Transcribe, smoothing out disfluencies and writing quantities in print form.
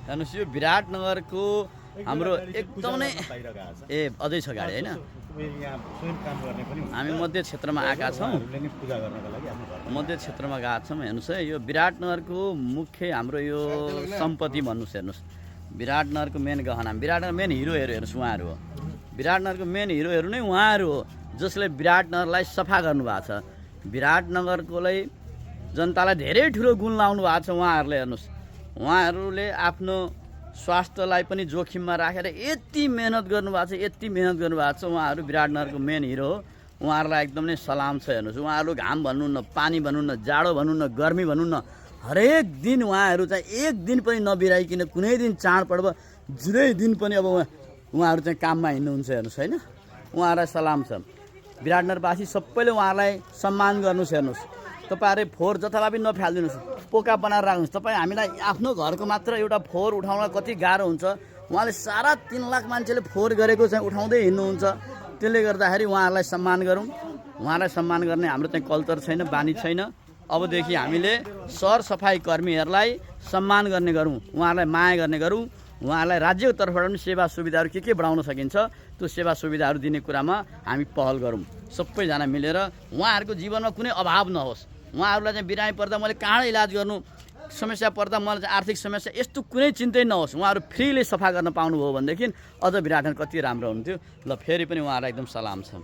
हेर्नुहोस् यो विराटनगरको हाम्रो एकदमै अझै छ गाडी होइन हामी मध्य क्षेत्रमा आएका छौँ मध्य क्षेत्रमा गएका छौँ हेर्नुहोस् है यो विराटनगरको मुख्य हाम्रो यो सम्पत्ति भन्नुहोस् हेर्नुहोस् विराटनगरको मेन गहना विराटनगर मेन हिरोहरू हेर्नुहोस् उहाँहरू हो विराटनगरको मेन हिरोहरू नै उहाँहरू हो जसले विराटनगरलाई सफा गर्नुभएको छ विराटनगरकोलाई जनतालाई धेरै ठुलो गुण लाउनु भएको छ उहाँहरूले हेर्नुहोस् उहाँहरूले आफ्नो स्वास्थ्यलाई पनि जोखिममा राखेर यति मेहनत गर्नुभएको छ यति मेहनत गर्नुभएको छ उहाँहरू विराटनगरको मेन हिरो हो उहाँहरूलाई एकदम नै सलाम छ हेर्नुहोस् उहाँहरू घाम भन्नु न पानी भन्नु न जाडो भन्नु न गर्मी भन्नु न हरेक दिन उहाँहरू चाहिँ एक दिन पनि नबिराइकन कुनै दिन चाडपर्व जुनै दिन पनि अब उहाँहरू चाहिँ काममा हिँड्नुहुन्छ हेर्नुहोस् होइन उहाँहरूलाई सलाम छ विराटनगरवासी सबैले उहाँहरूलाई सम्मान गर्नुहोस् हेर्नुहोस् तपाईँहरूले फोहोर जथाभावी नफ्यालिदिनुहोस् पोका बनाएर राख्नुहोस् तपाईँ हामीलाई आफ्नो घरको मात्र एउटा फोहोर उठाउन कति गाह्रो हुन्छ उहाँले सारा 3 लाख मान्छेले फोहोर गरेको चाहिँ उठाउँदै हिँड्नुहुन्छ त्यसले गर्दाखेरि उहाँहरूलाई सम्मान गरौँ उहाँलाई सम्मान गर्ने हाम्रो चाहिँ कल्चर छैन बानी छैन अबदेखि हामीले सरसफाइ कर्मीहरूलाई सम्मान गर्ने गरौँ उहाँहरूलाई माया गर्ने गरौँ उहाँहरूलाई राज्यको तर्फबाट पनि सेवा सुविधाहरू के बढाउन सकिन्छ त्यो सेवा सुविधाहरू दिने कुरामा हामी पहल गरौँ सबैजना मिलेर उहाँहरूको जीवनमा कुनै अभाव नहोस् उहाँहरूलाई चाहिँ बिरामी पर्दा मैले कहाँ इलाज गर्नु समस्या पर्दा मलाई चाहिँ आर्थिक समस्या यस्तो कुनै चिन्तै नहोस् उहाँहरू फ्रीले सफा गर्न पाउनुभयो भनेदेखि अझ विराटनगर कति राम्रो हुन्थ्यो ल फेरि पनि उहाँहरूलाई एकदम सलाम छ